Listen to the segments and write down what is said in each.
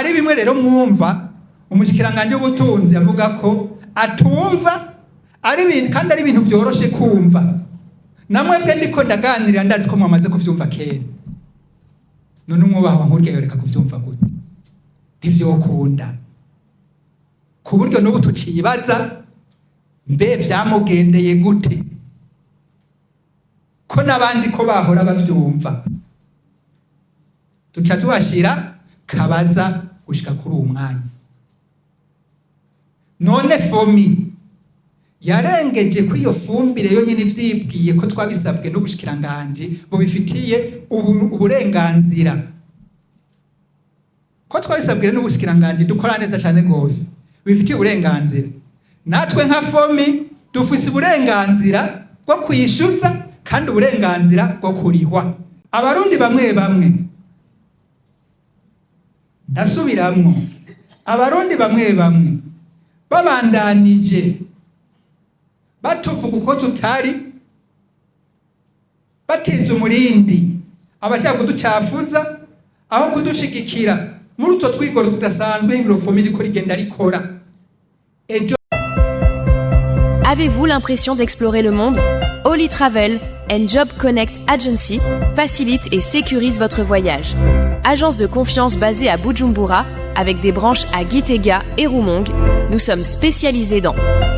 Ari bimwe rero mwumva umushikiranganje w'ubutunzi avuga ko atumva, ari ibintu kandi ari ibintu vyoroshe kumva. Namwebwe ndiko ndaganirira, ndazi ko mwamaze kuvyumva kera. None umwubaha nkurya yoreka kuvyumva gute? Ntivyokunda. Ku buryo n'ubu tucibaza mbe vyamugendeye gute, ko n'abandi ko bahora bavyumva. Tuca tubashira kabaza gushika kuri uwu mwanya. None FOMI yarengeje ko iyo fumbire yonyene ivyibwiye ko twabisabwe n'ubushikiranganji bubifitiye uburenganzira, ko twabisabwe n'ubushikiranganji dukora neza cane gose, bubifitiye uburenganzira. Natwe nka FOMI dufise uburenganzira bwo kwishyuza kandi uburenganzira bwo kurihwa. Abarundi bamwe bamwe, ndasubiramwo, abarundi bamwe bamwe babandanije batuvuga uko tutari, batiza umurindi abashaka kuducafuza aho kudushigikira muri utwo twigoro tudasanzwe ingiro iriko rigenda rikora ejo. Avez-vous l'impression d'explorer le monde? Holy Travel and Job Connect Agency facilite et sécurise votre voyage. Agence de confiance basée à Bujumbura, avec des branches à Gitega et Rumonge, nous sommes spécialisés dans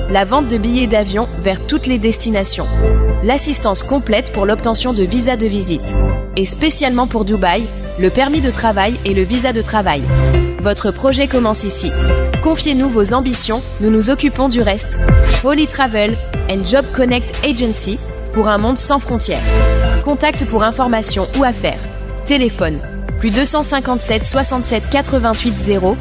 la vente de billets d'avion vers toutes les destinations, l'assistance complète pour l'obtention de visas de visite, et spécialement pour Dubaï, le permis de travail et le visa de travail. Votre projet commence ici. Confiez-nous vos ambitions, nous nous occupons du reste. Holy Travel and Job Connect Agency pour un monde sans frontières. Contact pour information ou affaires. Téléphone +257 67 88 0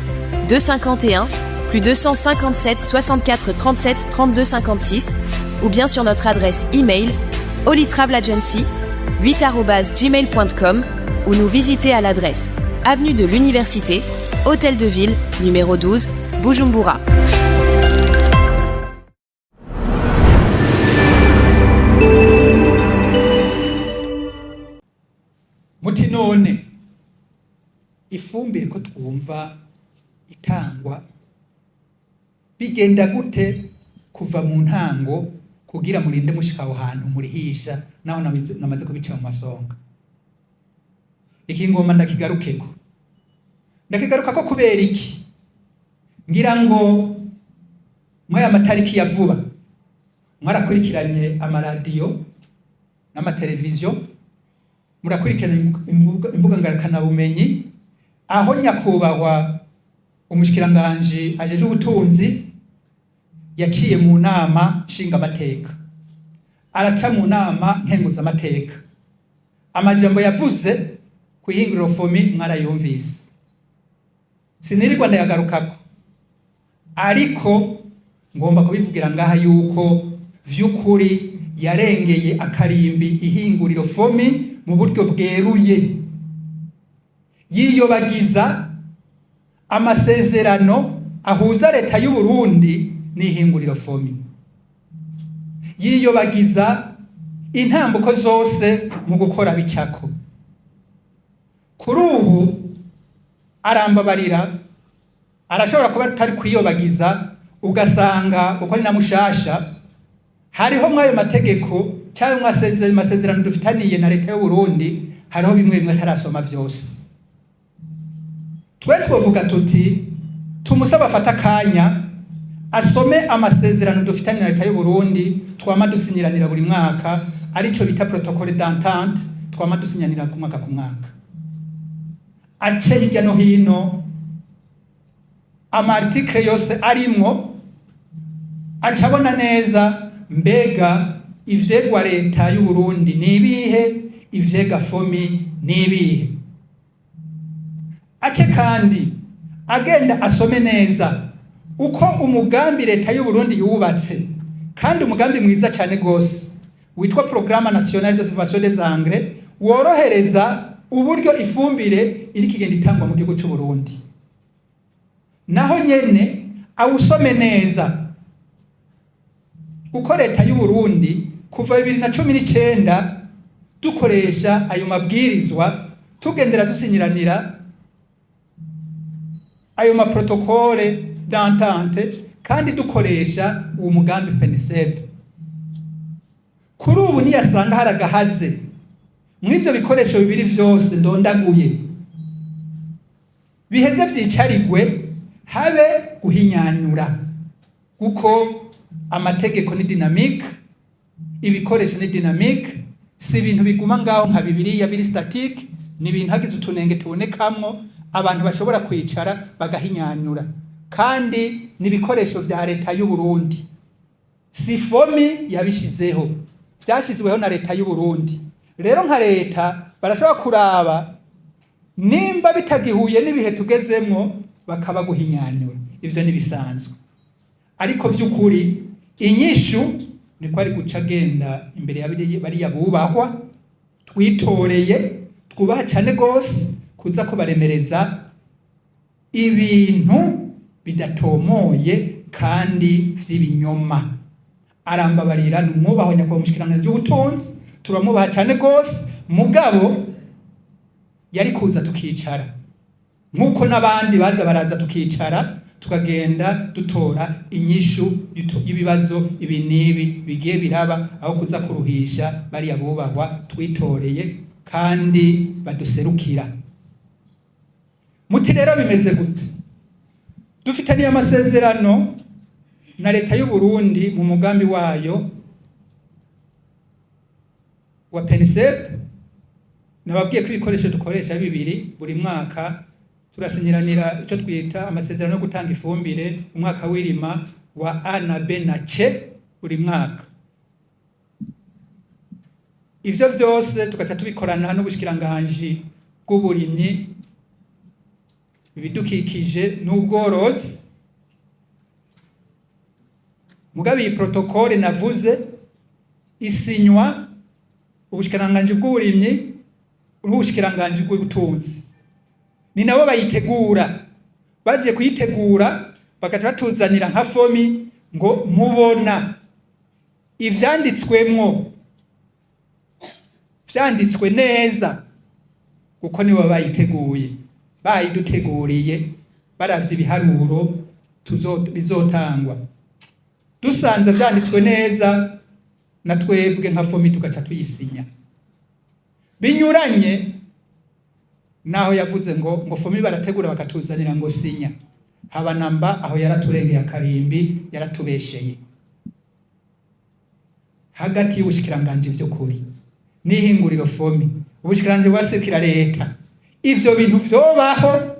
251 +257 64 37 32 56 ou bien sur notre adresse email holytravelagency8@gmail.com ou nous visiter à l'adresse avenue de l'Université, Hôtel de Ville, numéro 12, Bujumbura. Muti none ifumbire ko twumva itangwa, bigenda gute kuva mu ntango kugira murinde mushika aho hantu murihisha? Naho namaze kubica mu masonga, iki ngoma ndakigarukeko, ndakigarukako kubera iki? Ngira ngo mwaya matariki ya vuba mwarakurikiranye amaradiyo n'amateleviziyo, murakurikirana imbuga ngurukanabumenyi, aho nyakubahwa umushikiranganji ajejwe ubutunzi yaciye mu nama nshingamateka, araca mu nama nkenguzamateka. Amajambo yavuze ku ihinguriro FOMI mwarayumvise, sinirirwa ndayagarukako, ariko ngomba kubivugira ngaha yuko vy'ukuri yarengeye akarimbi ihinguriro FOMI mu buryo bweruye, yiyobagiza amasezerano ahuza leta y'u Burundi n'ihinguriro FOMI, yiyobagiza intambuko zose mu gukora bicako. Kuri ubu arambabarira, arashobora kuba atari kwiyobagiza, ugasanga kuko ari na mushasha, hariho mw'ayo mategeko cyangwa masezerano dufitaniye na leta y'u Burundi, hariho bimwe bimwe atarasoma vyose. Twe twovuga tuti tumusaba afata akanya asome amasezerano dufitaniye na leta y'u Burundi twama dusinyiranira buri mwaka, arico bita protocole d'entente twama dusinyanira ku mwaka ku mwaka, ace hirya no hino ama articles yose arimwo, aca abona neza mbega ivyegwa leta y'u Burundi ni ibihe, ivyega FOMI ni ibihe. Ace kandi agenda asome neza uko umugambi leta y'u Burundi yubatse, kandi umugambi mwiza cyane gose witwa Programme Nationale de Subvention des Engrais, worohereza uburyo ifumbire iri kigenda itangwa mu gihugu cy'u Burundi. Naho nyene awusome neza, kuko leta y'u Burundi kuva 2019 dukoresha ayo mabwirizwa, tugendera dusinyiranira. Ayo ma protocole d'entente kandi dukoresha uwo mugambi PNSEB. Kuri ubu niyasanga hari agahaze mw'ivyo bikoresho bibiri vyose ndondaguye, biheze vyicarigwe, habe guhinyanyura, kuko amategeko ni dynamique, ibikoresho ni dynamique, si ibintu biguma ngaho nka Bibiliya biri statique. Ni ibintu hagize utunenge tubonekamwo abantu bashobora kwicara bagahinyanyura, kandi ni ibikoresho vya leta y'u Burundi, si FOMI yabishizeho, vyashizweho na leta y'u Burundi. Rero nka leta barashobora kuraba nimba bitagihuye n'ibihe tugezemwo, bakaba guhinyanyura. Ivyo nibisanzwe, ariko vy'ukuri inyishu niko ari guca agenda imbere ya bariya bubahwa twitoreye, twubaha cyane gose, kuza kubaremereza ibintu bidatomoye kandi vy'ibinyoma. Arambabarira, ni umwubahwa nyakubahwa umushikiranganji w'ubutunzi, turamwubaha cyane gose, mugabo yari kuza tukicara nk'uko n'abandi baza baraza, tukicara tukagenda dutora inyishu y'ibibazo ibi n'ibi bigiye biraba, aho kuza kuruhisha bariya bubahwa twitoreye kandi baduserukira. Muti rero bimeze gute? Dufitaniye amasezerano na leta y'u Burundi mu mugambi wayo wa PNSEB. Nababwiye ko ibikoresho dukoresha bibiri, buri mwaka turasinyiranira icyo twita amasezerano yo gutanga ifumbire umwaka w'irima wa A na B na C buri mwaka. Ivyo vyose tugaca tubikorana n'ubushikiranganji bw'uburimyi, ibidukikije n'ubworozi. Mugabo iyi protocole navuze isinywa ubushikiranganji bw'uburimyi n'ubushikiranganji bw'ubutunzi, ni nabo bayitegura. Baje kuyitegura bagaca batuzanira nka FOMI ngo mubona ivyanditswemwo vyanditswe neza, kuko nibo bayiteguye, bayiduteguriye baravye ibiharuro bizotangwa. Dusanze vyanditswe neza, na twebwe nka FOMI tugaca tuyisinya. Binyuranye naho yavuze ngo FOMI barategura bakatuzanira ngo sinya, haba namba. Aho yaraturengeye akarimbi, yaratubesheye. Hagati y'ubushikiranganji vy'ukuri n'ihinguriro FOMI, ubushikiranganji bwaserukira leta, ivyo bintu vyobaho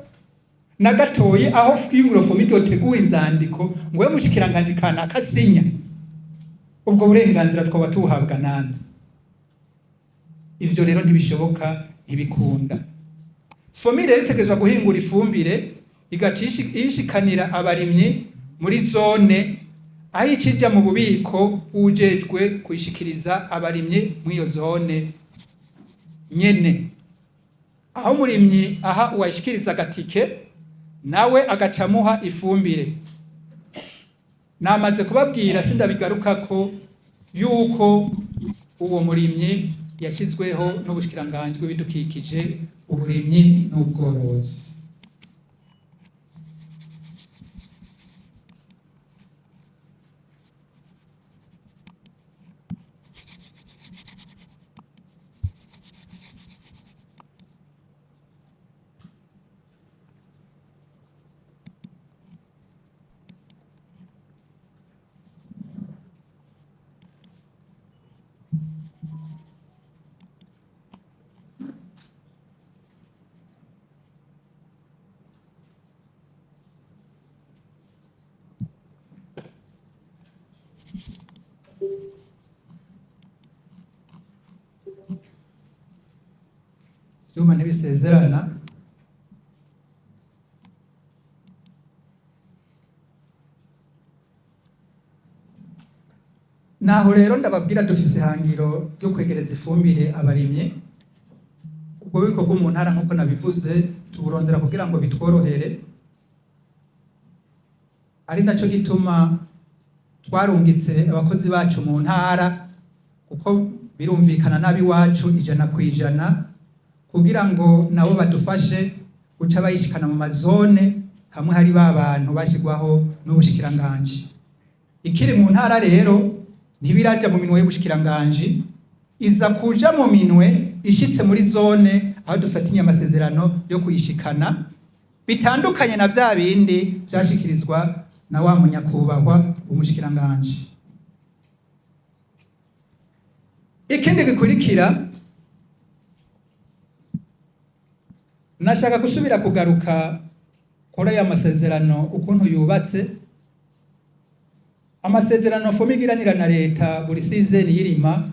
na gatoyi aho ihinguriro FOMI ryotegura inzandiko ngo we mushikiranganji kanaka sinya? Ubwo burenganzira twaba tubuhabwa nande? Ivyo rero ntibishoboka, ntibikunda. FOMI rero itegerezwa guhingura ifumbire, igaca iyishikanira abarimyi muri zone, aho ikija mu bubiko ujejwe kuyishikiriza abarimyi mw'iyo zone nyene, aho umurimyi aha uwayishikiriza agatike, nawe agaca amuha ifumbire. Namaze kubabwira, sindabigarukako, yuko uwo murimyi yashyizweho n'ubushikiranganji bw'ibidukikije, uburimyi n'ubworozi. Ivyuma ntibisezerana. Naho rero ndababwira, dufise ihangiro ryo kwegereza ifumbire abarimyi. Ubwo bubiko bwo mu ntara, nk'uko nabivuze, tuburondera kugira ngo bitworohere, ari naco gituma twarungitse abakozi bacu mu ntara, kuko birumvikana n'abiwacu 100%, kugira ngo nabo badufashe guca bayishikana mu mazone. Hamwe hari ba bantu bashirwaho n'ubushikiranganji. Ikiri mu ntara rero ntibiraja mu minwe y'ubushikiranganji, iza kuja mu minwe ishitse muri zone aho dufatanye amasezerano yo kuyishikana, bitandukanye na vya bindi vyashikirizwa na wa munyakubahwa umushikiranganji. Ikindi gikurikira, nashaka gusubira kugaruka kuri aya masezerano ukuntu yubatse. Amasezerano FOMI igiranira na leta buri sizeni y'irima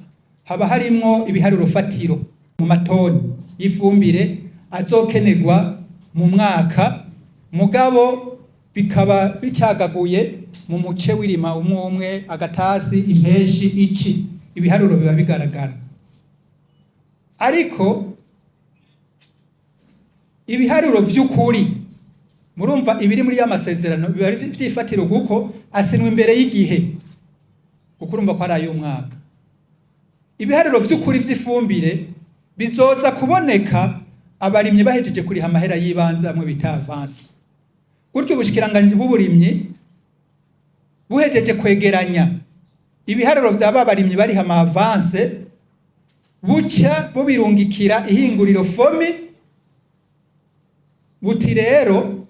haba harimwo ibiharuro fatiro mu matoni y'ifumbire azokenerwa mu mwaka, mugabo bikaba bicagaguye mu muce w'irima umwe umwe, agatasi, impeshi, ici, ibiharuro biba bigaragara. Ariko ibiharuro vy'ukuri, murumva ibiri muri ya masezerano biba vyifatiro kuko asinwa imbere y'igihe, kuko urumva ko ari ay'umwaka. Ibiharuro vy'ukuri vy'ifumbire bizoza kuboneka abarimyi bahejeje kuriha amahera y'ibanze amwe bita avance. Gutyo ubushikiranganji bw'uburimyi buhejeje kwegeranya ibiharuro vya ba barimyi bariha ama avance, buca bubirungikira ihinguriro FOMI, buti rero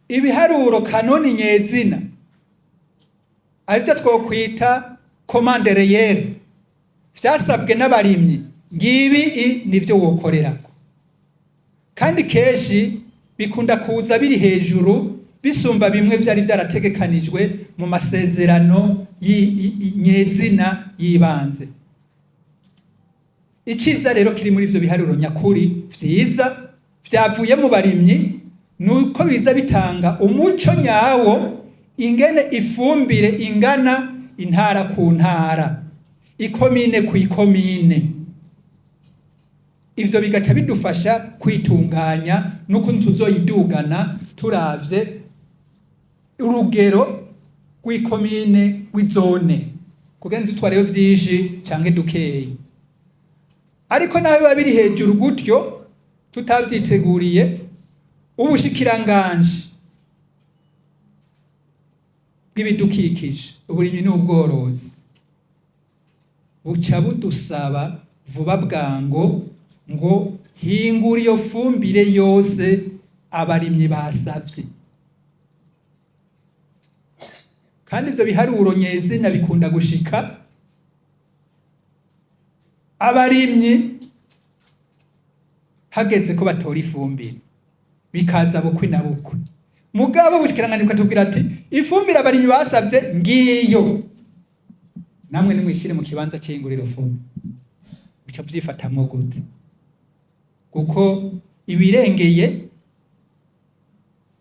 ibiharuro kanoni nyezina, arivyo twokwita commande réelle, vyasabwe n'abarimyi, ngibi nivyo wokorerako. Kandi kenshi bikunda kuza biri hejuru bisumba bimwe vyari vyarategekanijwe mu masezerano nyezina y'ibanze. Iciza rero kiri muri ivyo biharuro nyakuri vyiza vyavuye mu barimyi nuko biza bitanga umuco nyawo ingene ifumbire ingana intara ku ntara, ikomine ku ikomine. Ivyo bigaca bidufasha kwitunganya n'ukuntu tuzoyidugana turavye urugero rw'ikomine rw'izone, kugira ntidutwareyo vyinshi canke dukeyi. Ariko naho biba biri hejuru gutyo tutavyiteguriye, ubushikiranganji bw'ibidukikije, uburimyi n'ubworozi buca budusaba vuba bwango ngo hingura iyo fumbire yose abarimyi basavye. Kandi ivyo biharuro nyezina bikunda gushika abarimyi hageze ko batora ifumbire, bikaza bukwi na bukwi. Mugabo ubushikiranganji bukatubwira ati ifumbire abarimyi basavye ngiyo, namwe nimwishire mu kibanza c'ihinguriro FOMI. Bica vyifatamwo gute? Kuko ibirengeye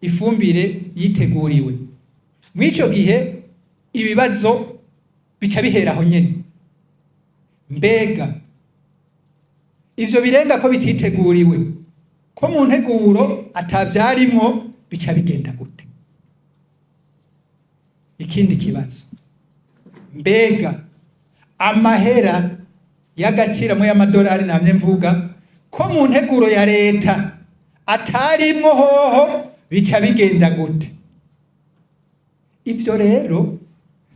ifumbire yiteguriwe mw'ico gihe, ibibazo bica bihera aho nyene. Mbega ivyo birenga ko bititeguriwe, ko mu nteguro atavyarimwo, bica bigenda gute? Ikindi kibazo, mbega amahera y'agaciro amwe y'amadolari namye mvuga ko mu nteguro ya leta atarimwo hoho, bica bigenda gute? Ivyo rero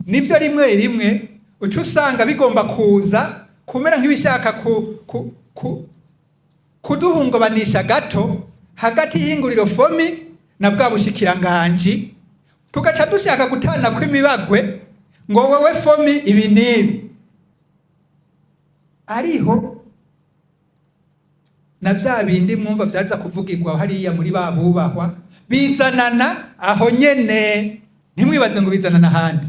nivyo rimwe rimwe uca usanga bigomba kuza kumera nk'ibishaka kuduhungabanisha gato hagati y'ihinguriro FOMI na bwa bushikiranganji, tugaca dushaka gutana kw'imibagwe ngo wewe FOMI ibi n'ibi. Ariho na vya bindi mwumva vyaza kuvugirwa hariya muri ba bubahwa, bizanana aho nyene, ntimwibaze ngo bizanana ahandi.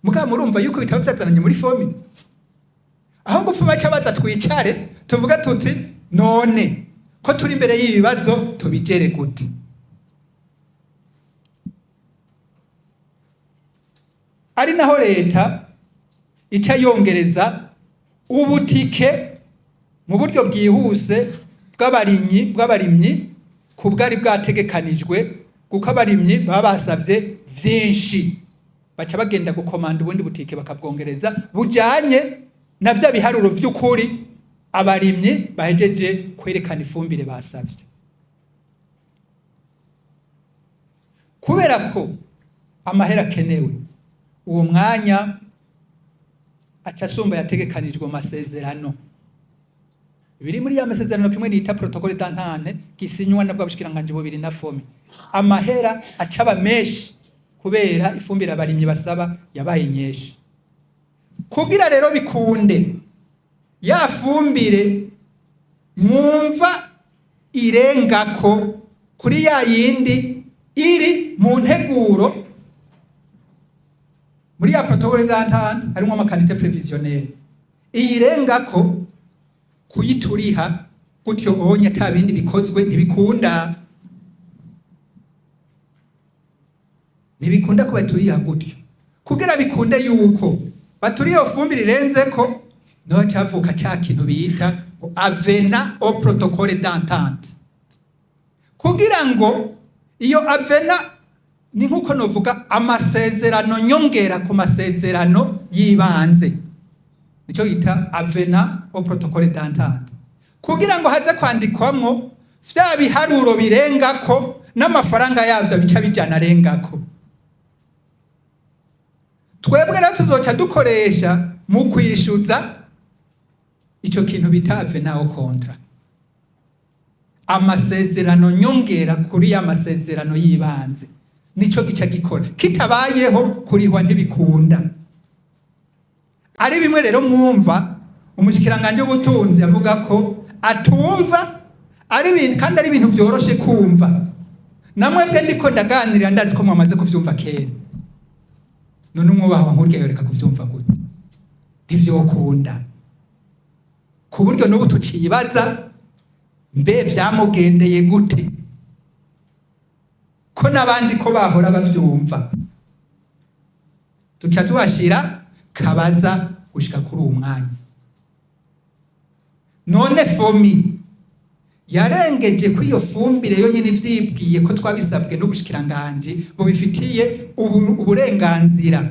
Mugabo murumva yuko bitaba vyazananye muri FOMI, aho gupfa baca baza twicare tuvuga tuti none ko turi imbere y'ibibazo tubigere gute? Ari naho leta ica yongereza ubutike mu buryo bwihuse bw'abarimyi ku bwari bwategekanijwe, kuko abarimyi baba basavye vyinshi, baca bagenda gukomanda ubundi butike bakabwongereza bujanye na vya biharuro vy'ukuri abarimyi bahejeje kwerekana ifumbire basavye. Kubera ko amahera akenewe uwo mwanya, aca asumba yategekanijwe mu masezerano. Biri muri ya masezerano, kimwe nita protocole d'entente gisinywa na bwa bushikiranganji bubiri na FOMI. Amahera acaba menshi kubera ifumbire abarimyi basaba yabaye nyinshi. Kugira rero bikunde, ya fumbire mwumva irengako kuri ya yindi iri mu nteguro muri ya protocole d'entente, harimwo ama quantités prévisionnelles, iyirengako kuyituriha gutyo onye ata bindi bikozwe ntibikunda ko baturiha gutyo. Kugira bikunde yuko baturiye iyo fumbire irenzeko, niho cavuka ca kintu bita ngo avenant au protocole d'entente. Kugira ngo iyo avenant, ni nk'uko novuga amasezerano nyongera ku masezerano y'ibanze, nicyo bita avenant au protocole d'entente, kugira ngo haze kwandikwamwo vya biharuro birengako n'amafaranga yavyo bica bijana arengako. Twebwe rero tuzoca dukoresha mu kwishuza ico kintu bita avenant au contrat, amasezerano nyongera kuri ya masezerano y'ibanze. Nico gica gikora. Kitabayeho, kurihwa ntibikunda. Ari bimwe rero mwumva umushikiranganje w'ubutunzi avuga ko atumva, ari ibintu kandi ari ibintu vyoroshe kumva. Namwebwe ndiko ndaganirira, ndazi ko mwamaze kuvyumva kera. None umwubaha nkurya yoreka kuvyumva gute? Ntivyokunda. Ku buryo n'ubu tucibaza: mbe vyamugendeye gute, ko n'abandi ko bahora bavyumva? Tuca tubashira kabaza gushika kuri uwu mwanya. None FOMI yarengeje ko iyo fumbire yonyine ivyibwiye ko twabisabwe n'ubushikiranganji bubifitiye uburenganzira,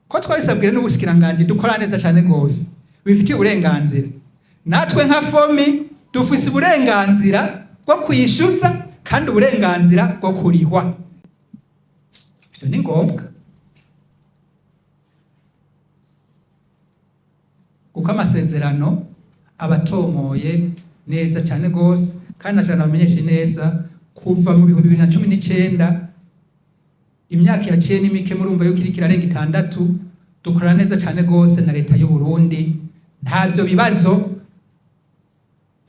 ko twabisabwe n'ubushikiranganji dukora neza cyane rwose bubifitiye uburenganzira, natwe nka FOMI dufise uburenganzira bwo kwishyuza kandi uburenganzira bwo kurihwa. Ivyo ni ngombwa, kuko amasezerano aba atomoye neza cyane rwose. Kandi nashaka bamenyeshe neza, kuva mu 2019, imyaka yaciye ni mike, murumva yuko iriko irarenga 6, dukora neza cyane rwose na leta y'u Burundi. Ntavyo bibazo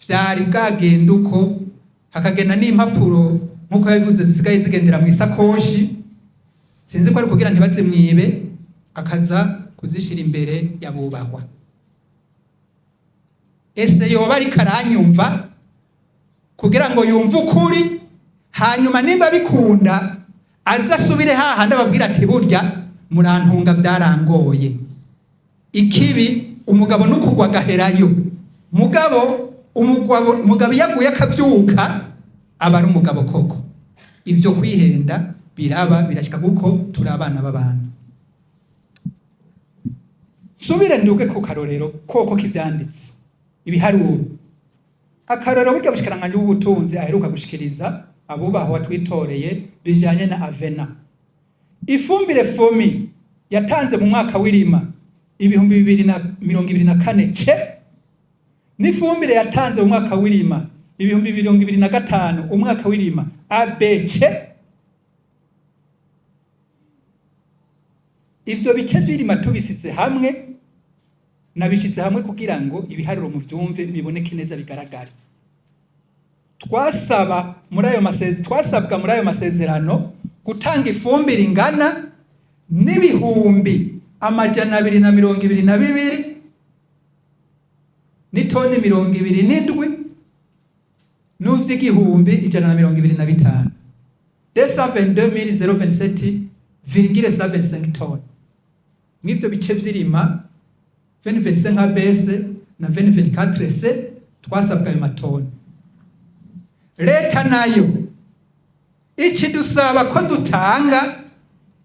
vyari bwagenda uko hakagenda n'impapuro nk'uko yabivuze zisigaye zigendera mu isakoshi. Sinzi ko ari kugira ntibazimwibe, akaza kuzishira imbere yabubahwa. Ese yoba ariko aranyumva kugira ngo yumve ukuri, hanyuma nimba bikunda aze asubire hahandi ababwira ati: "Burya murantunga, byarangoye." Ikibi umugabo n'ukugwa agaherayo. Mugabo umugabo iyo aguye akavyuka, aba ari umugabo koko. Ivyo kwihenda biraba, birashika, kuko turi abana b'abantu. Subire nduge ku karorero koko k'ivyanditse, ibiharuro. Akarorero burya bushikiranganji bw'ubutunzi aheruka gushikiriza abubahwa twitoreye bijanye na avenant: ifumbire FOMI yatanze mu mwaka w'irima 2024 C n'ifumbire yatanze mu mwaka w'irima 2025, umwaka w'irima ABC, ivyo bice vy'irima tubisize hamwe, nabishize hamwe kugira ngo ibiharuro muvyumve, biboneke neza, bigaragare. Twasabwa muri ayo masezerano gutanga ifumbire ingana n'222,027 n'itoni 27 n'uvy'igihumbi 125, 222,027,75 tonnes. Mw'ivyo bice vy'irima 2025 ABS na 2024 C, twasabwa ayo matoni. Leta nayo ikidusaba ko dutanga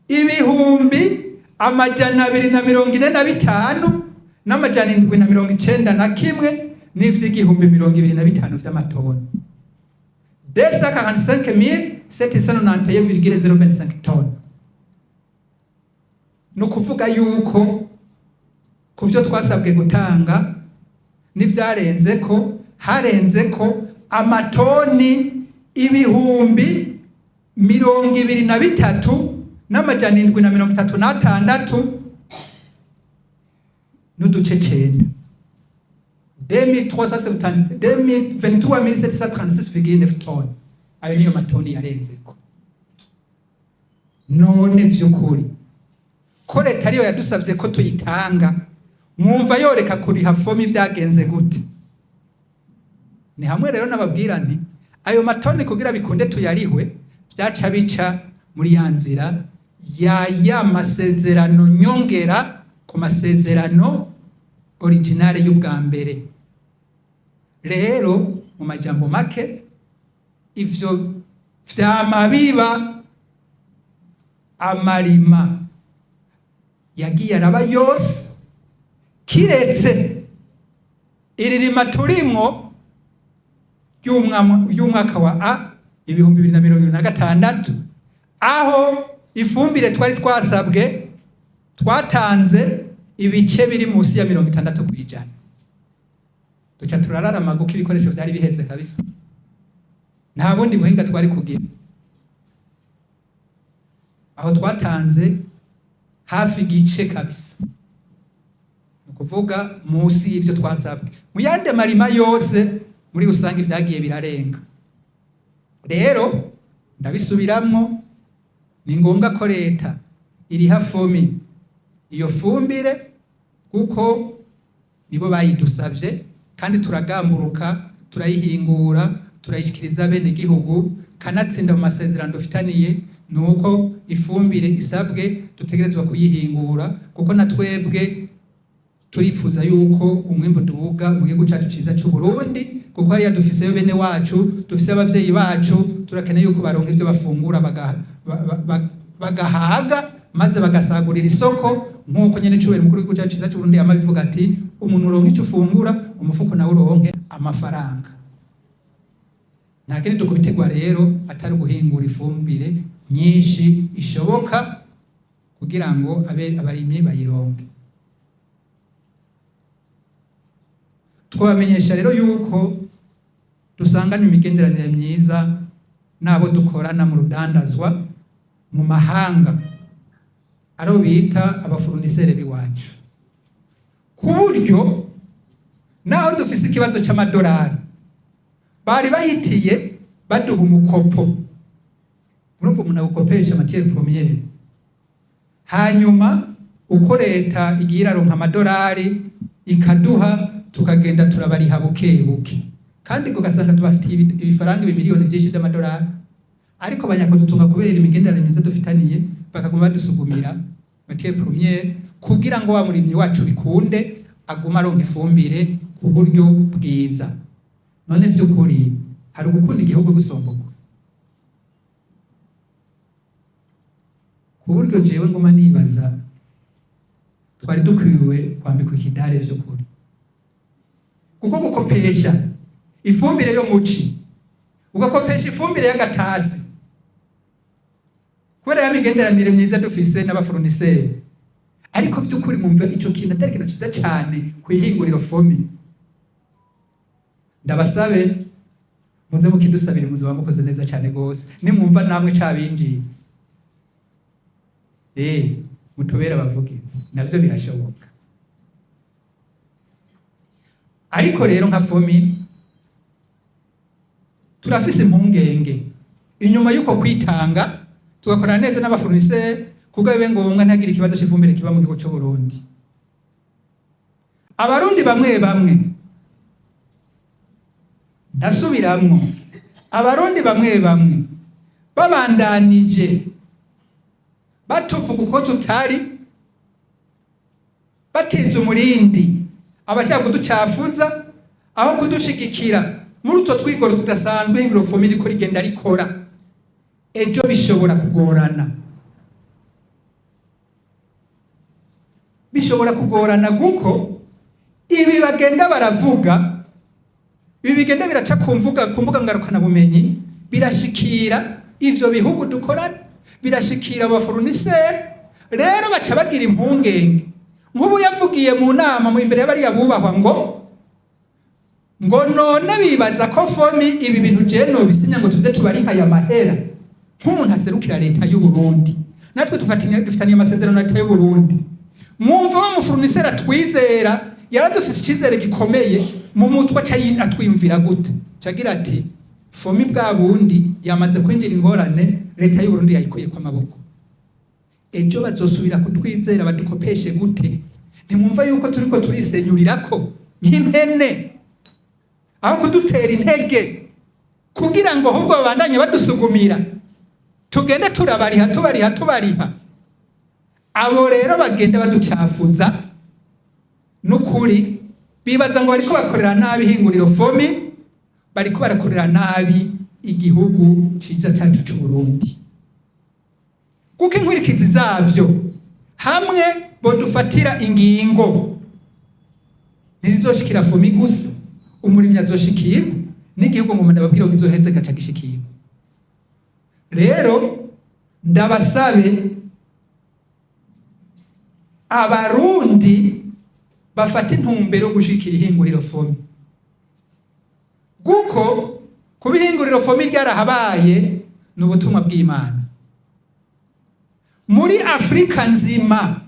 245,791 n'ivy'igihumbi 25 vy'amatoni. 245 791,025 tonnes. Ni ukuvuga yuko ku byo twasabwe gutanga n'ibyarenze ko harenze ko amatoni 23,736 n'uduce 9, 23,736,9 tonnes. Ayo niyo matoni yarenzeko. None vy'ukuri ko leta ariyo yadusabye ko tuyitanga, mwumva yoreka kuriha FOMI vyagenze gute? Ni hamwe rero nababwira nti ayo matoni kugira bikunde tuyarihwe, vyaca bica muri ya nzira ya masezerano nyongera ku masezerano originale y'ubwa mbere. Rero mu majambo make, ivyo vyama biba. Amarima yagiye araba yose kiretse iri rima turimwo ry'umwaka wa 2026, aho ifumbire twari twasabwe twatanze ibice biri munsi ya 60%. Duca turararama kuko ibikoresho vyari biheze kabisa, nta bundi buhinga twari kugira. Aho twatanze hafi igice kabisa, ni ukuvuga munsi y'ivyo twasabwe. Mu yandi marima yose muri rusange vyagiye birarenga. Rero ndabisubiramwo, ni ngombwa ko leta iriha FOMI iyo fumbire kuko nibo bayidusavye, kandi turagamburuka, turayihingura, turayishikiriza bene gihugu. Kanatsinda mu masezerano dufitaniye ni uko ifumbire isabwe dutegerezwa kuyihingura, kuko na twebwe turifuza yuko umwimbu duga mu gihugu cacu ciza c'u Burundi, kuko hariya dufiseyo bene wacu, dufise abavyeyi bacu, turakeneye yuko baronka ivyo bafungura bagahaga maze bagasagurira isoko, nk'uko nyene cubera umukuru w'igihugu cacu ciza c'u Burundi yama abivuga ati: "Umuntu uronka ico ufungura, umufuko nawe uronke amafaranga." Nta kindi dukubitirwa rero atari uguhingura ifumbire nyinshi ishoboka kugira ngo abe abarimyi bayironke. Twabamenyesha rero yuko dusanganye imigenderanire myiza n'abo dukorana mu rudandazwa mu mahanga, aro bita aba fournisseurs b'iwacu, ku buryo naho dufise ikibazo c'amadolari bari bahitiye baduha umukopo. Urumva umuntu agukopesha matière première, hanyuma uko leta igiye iraronka amadolari ikaduha, tukagenda turabariha buke buke, kandi ugasanga tubafitiye ibifaranga ibimiliyoni vyinshi vy'amadolari, ariko banyakudutunga kubera imigenderanire myiza dufitaniye, bakaguma badusugumira matière première kugira ngo wa murimyi wacu bikunde aguma aronka ifumbire ku buryo bwiza. None vy'ukuri hari ugukunda igihugu gusomboka ku buryo jewe nguma nibaza twari dukwiwe kwambikwa ikidare vy'ukuri, kuko gukopesha ifumbire yo muci, ugakopesha ifumbire y'agatasi kubera ya migenderanire myiza dufise n'aba fournisseurs, ariko vy'ukuri mwumva ico kintu atari ikintu ciza cane kwihinguriro FOMI? Ndabasabe muze mukidusabire, muzoba mukoze neza cane gose. Nimwumva namwe cabinjiye, mutubere abavugizi, navyo birashoboka. Ariko rero nka FOMI turafise impungenge inyuma y'uko kwitanga tugakorana neza n'aba fournisseurs kuko bibe ngombwa ntagire ikibazo c'ifumbire kiba mu gihugu c'u Burundi. Abarundi bamwe bamwe, ndasubiramwo, abarundi bamwe bamwe babandanije batuvuga uko tutari, batiza umurindi abashaka kuducafuza aho kudushigikira muri utwo twigoro tudasanzwe ihinguriro FOMI riko rigenda rikora, ejo bishobora kugorana, bishobora kugorana, kuko ibi bagenda baravuga, ibi bigenda biraca ku mbuga ngarukana bumenyi. Birashikira ivyo bihugu dukorana, birashikira aba fournisseurs. Rero baca bagira impungenge. Nk'ubu yavugiye mu nama mu imbere y'abariya bubahwa ngo none bibaza ko FOMI ibi bintu je nobisinya ngo tuze tubariha aya mahera. Nk'umuntu aserukira leta y'u Burundi, natwe dufitaniye amasezerano na leta y'u Burundi, mwumva wa mu fournisseur atwizera, yaradufise icizere gikomeye mu mutwe, aca atwiyumvira gute? Cagira ati: "FOMI bwa bundi yamaze kwinjira ingorane, leta y'u Burundi yayikuyeko amaboko. Ejo bazosubira kutwizera badukopeshe gute?" Ntimwumva yuko turiko turisenyurirako nk'impene, aho kudutera intege kugira ngo ahubwo babandanye badusugumira, tugende turabariha, tubariha, tubariha? Abo rero bagenda baducafuza n'ukuri, bibaza ngo bariko bakorera nabi ihinguriro FOMI, bariko barakorera nabi igihugu ciza cacu c'u Burundi, kuko inkurikizi zavyo, hamwe bodufatira ingingo, ntizizoshikira FOMI gusa. Umurimyi azoshikirwa n'igihugu. Ngo ndababwira ko izoheze gaca gishikirwa. Rero ndabasabe, Abarundi bafata intumbero yo gushikira ihinguriro FOMI, kuko kuba ihinguriro FOMI ryarahabaye ni ubutumwa bw'Imana. Muri Afurika nzima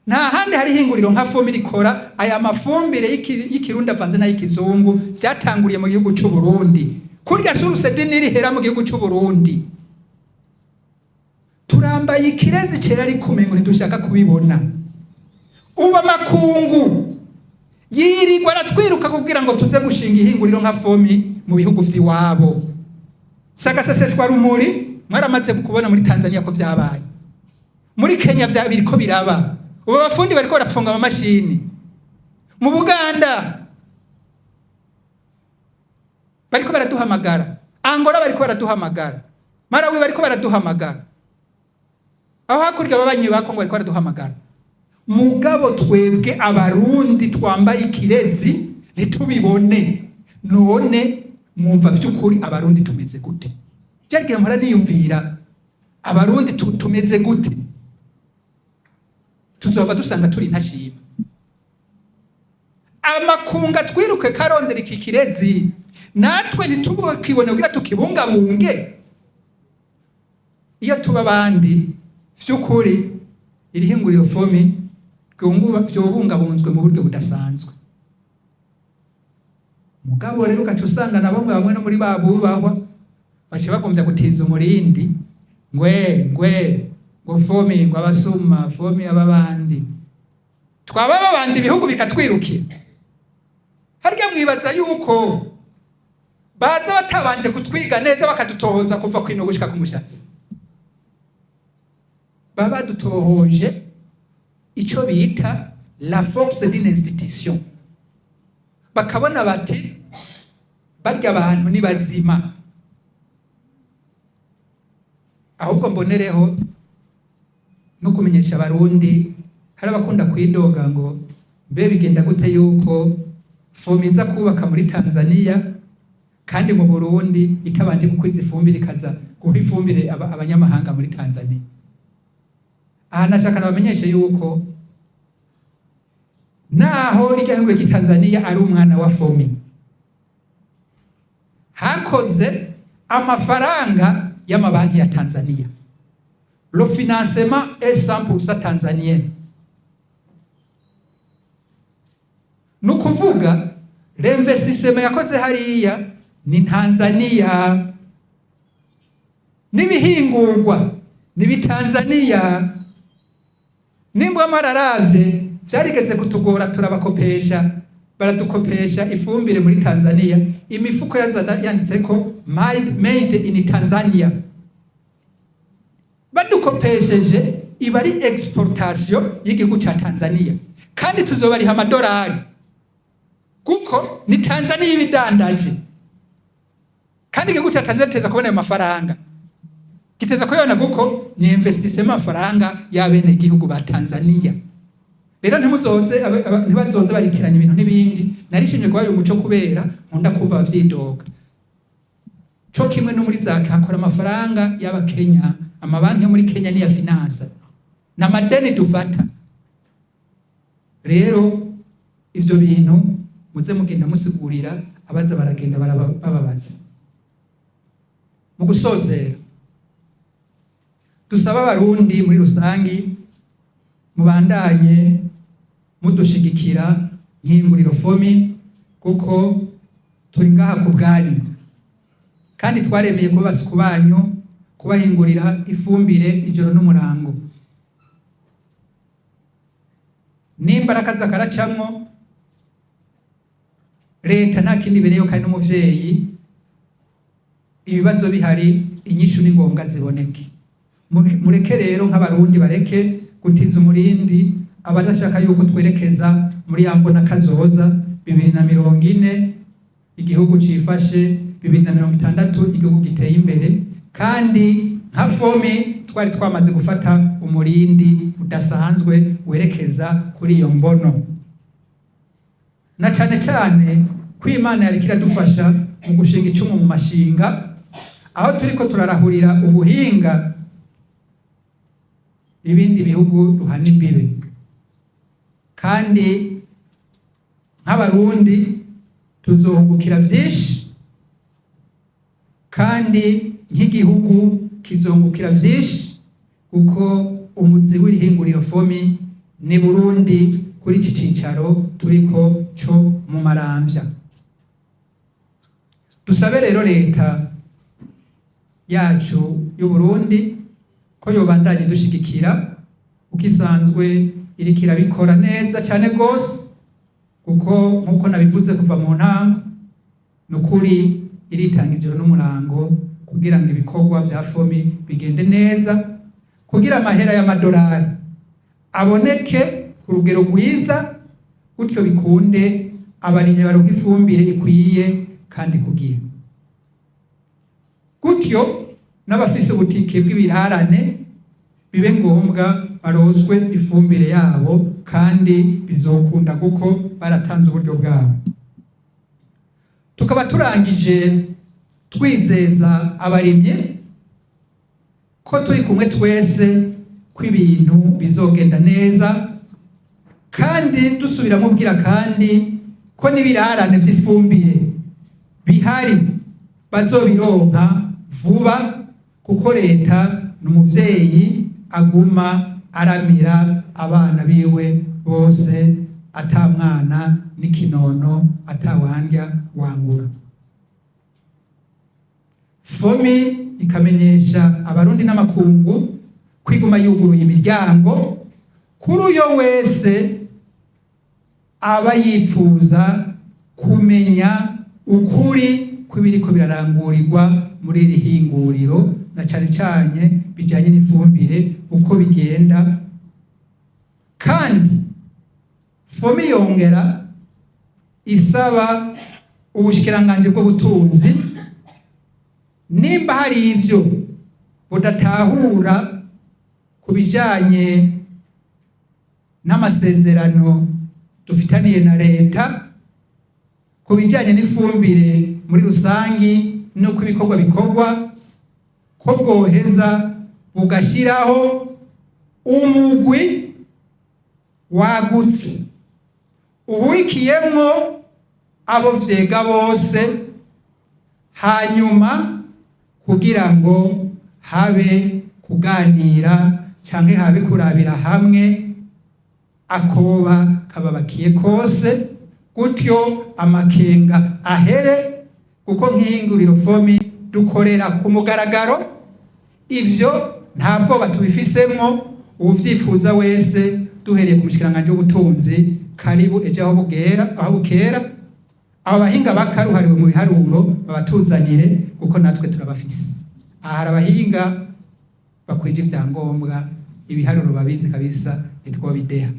nta handi hari ihinguriro nka FOMI rikora aya mafumbire y'ikirundi avanze n'ay'ikizungu. Byatanguriye mu gihugu cy'u Burundi, kurya source du Nil ihera mu gihugu cy'u Burundi. Turambaye ikirezi cera, ariko umengo ntidushaka kubibona. Ubu amakungu yirirwa aratwiruka kugira ngo tuze gushinga ihinguriro nka FOMI mu bihugu vy'iwabo. Sagaseseshwa rumuri, mwaramaze kubona muri Tanzania ko vyabaye, muri Kenya vya biriko biraba, ubu abafundi bariko barapfunga amamashini. Mu Buganda bariko baraduhamagara, Angola bariko baraduhamagara, Malawi bariko baraduhamagara, aho hakurya ababanyi ba Kongo bariko baraduhamagara. Mugabo twebwe Abarundi twambaye ikirezi ntitubibone. None mwumva vy'ukuri Abarundi tumeze gute? Byarigihe mpora niyumvira, Abarundi tumeze gute? Tuzova dusanga turi intashima. Amakunga twiruke karondera iki kirezi, natwe ntitubukibone kugira tukibungabunge. Iyo tuba abandi, vy'ukuri iri hinguriro FOMI vyobungabunzwe mu buryo budasanzwe. Mugabo rero ugaca usanga na bamwe bamwe no muri ba bubahwa baca bagombye gutiza umurindi, ngwe ngwe ngo FOMI, ngo abasuma, FOMI ababandi. Twaba babandi, ibihugu bikatwirukira. Harya mwibaza yuko baza batabanje kutwiga neza, bakadutohoza kuva kwino gushika ku mushatsi? Baba badutohoje ico bita la force d'une institution, bakabona bati: "Barya abantu ni bazima." Ahubwo mbonereho no kumenyesha Abarundi, hari abakunda kwidoga ngo mbe bigenda gute yuko FOMI iza kubaka muri Tanzania kandi mu Burundi itabanje gukwiza ifumbire, ikaza guha ifumbire abanyamahanga muri Tanzania? Aha nashaka nabamenyeshe yuko naho rirya gihugu cy'i Tanzania ari umwana wa FOMI, hakoze amafaranga y'amabanki ya Tanzania. Le financement est 100% tanzanien. Ni ukuvuga l'investissement yakoze hariya ni Tanzania, n'ibihingurwa ni Bitanzania. Nimba mwararavye, vyarigeze kutugora, turabakopesha, baradukopesha ifumbire muri Tanzania. Imifuko yazana yanditseko "Made in Tanzania". Badukopesheje iba ari exportation y'igihugu ca Tanzania, kandi tuzobariha amadolari kuko ni Tanzania ibidandaje. Kandi igihugu ca Tanzania giteza kubona ayo mafaranga, giteza kuyabona kuko ni investissement, amafaranga y'abene igihugu ba Tanzania. Rero ntimuzoze ntibazoze baritiranya ibintu n'ibindi. Narishimye kuba uyu muco kubera nkunda kumva abavyidoga. Co kimwe no muri za hakora amafaranga y'Abakenya, amabanki yo muri Kenya niya finansa, n'amadeni dufata. Rero ivyo bintu muze mugenda musigurira abaza baragenda bababaza. Mu gusozera, dusaba Abarundi muri rusangi mubandanye mudushigikira nk'ihinguriro FOMI, kuko turi ngaha ku bwanyu, kandi twaremeye kuba basuku banyu, kubahingurira ifumbire ijoro n'umurango. Nimba arakaza karacamwo, leta nta kindi ibereyeho kandi n'umuvyeyi, ibibazo bihari inyishu ni ngombwa ziboneke. Mureke rero nk'Abarundi bareke gutiza umurindi abadashaka yuko twerekeza muri ya mbona kazoza 2040 igihugu cifashe, 2060 igihugu giteye imbere. Kandi nka FOMI twari twamaze gufata umurindi udasanzwe werekeza kuri iyo mbono, na cane cane ko Imana yariko iradufasha mu gushinga icumu mu mashinga, aho turiko turarahurira ubuhinga ibindi bihugu duhana imbibe. Kandi nk'Abarundi tuzohungukira vyinshi, kandi nk'igihugu kizungukira vyinshi, kuko umuzi w'irihinguriro FOMI ni Burundi, kuri iki cicaro turiko co mu Maramvya. Dusabe rero leta yacu y'u Burundi ko yobandanya idushigikira uko isanzwe iriko irabikora neza cane gose, kuko nkuko nabivuze kuva mu ntango, ni ukuri iritanga ijoro n'umurango kugira ngo ibikorwa vya FOMI bigende neza, kugira amahera y'amadolari aboneke ku rugero rwiza, gutyo bikunde abarimyi baronka ifumbire ikwiye kandi ku gihe, gutyo n'abafise ubutike bw'ibirarane bibe ngombwa barozwe ifumbire yabo, kandi bizokunda kuko baratanze uburyo bwabo. Tukaba turangije twizeza abarimyi ko turi kumwe twese, ko ibintu bizogenda neza, kandi dusubira mubwira kandi ko n'ibirarane vy'ifumbire bihari bazobironka vuba, kuko leta ni umuvyeyi aguma aramira abana biwe bose, ata mwana n'ikinono, atawandya wangura. FOMI ikamenyesha Abarundi n'amakungu kwiguma yuguruye imiryango kuri uyo wese aba yipfuza kumenya ukuri kw'ibiriko birarangurirwa muri iri hinguriro, na cane cane bijanye n'ifumbire uko bigenda. Kandi FOMI yongera isaba ubushikiranganji bw'ubutunzi, nimba hari ivyo budatahura ku bijanye n'amasezerano dufitaniye na leta ku bijanye n'ifumbire muri rusangi n'uko ibikorwa bikorwa, ko bwoheza bugashyiraho umugwi wagutse uhurikiyemwo abo vyega bose, hanyuma kugira ngo habe kuganira canke habe kurabira hamwe akoba kababakiye kose, gutyo amakenga ahere, kuko nk'ihinguriro FOMI dukorera ku mugaragaro, ivyo nta bwoba tubifisemwo. Uwuvyifuza wese, duhereye ku mushikiranganji w'ubutunzi, karibu ejo aho bugera aho bukera, abo bahinga bakaruhariwe mu biharuro babatuzanire, kuko natwe turabafise. Aha hari abahinga bakwije ivyangombwa, ibiharuro babizi kabisa, nitwobideha.